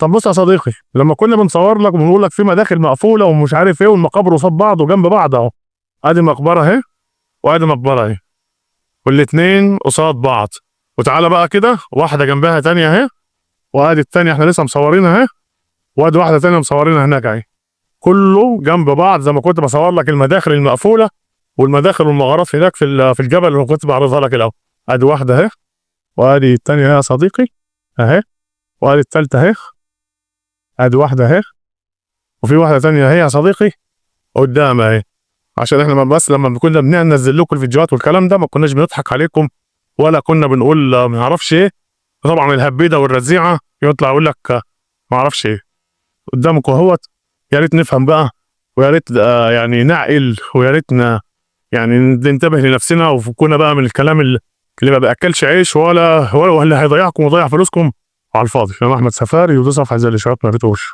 طب بص يا صديقي، لما كنا بنصور لك وبنقول لك في مداخل مقفولة ومش عارف ايه والمقابر قصاد بعض وجنب بعض اهو، ادي مقبره اهي وادي مقبره اهي، والاتنين قصاد بعض. وتعالى بقى كده واحدة جنبها تانية اهي، وادي التانية احنا لسه مصورينها اهي، وادي واحدة تانية مصورينها هناك اهي، كله جنب بعض زي ما كنت بصور لك المداخل المقفولة والمداخل والمغارات هناك في الجبل اللي كنت بعرضها لك الاول. ادي واحدة اهي، وادي التانية اهي يا صديقي اهي، وادي التالتة اهي، ادي واحدة اهي، وفي واحدة تانية اهي يا صديقي قدام اهي. عشان احنا ما بس لما كنا بننزل لكم الفيديوهات والكلام ده ما كناش بنضحك عليكم ولا كنا بنقول ما نعرفش ايه. طبعا الهبيده والرزيعه يطلع يقول لك ما اعرفش ايه قدامكم اهوت. يا ريت نفهم بقى، ويا ريت يعني نعقل، ويا ريت يعني ننتبه لنفسنا وفكونا بقى من الكلام اللي ما بياكلش عيش ولا هيضيعكم ويضيع فلوسكم على الفاضي. انا احمد سفاري، وده صفحة زي الاشارات ما ريتوش.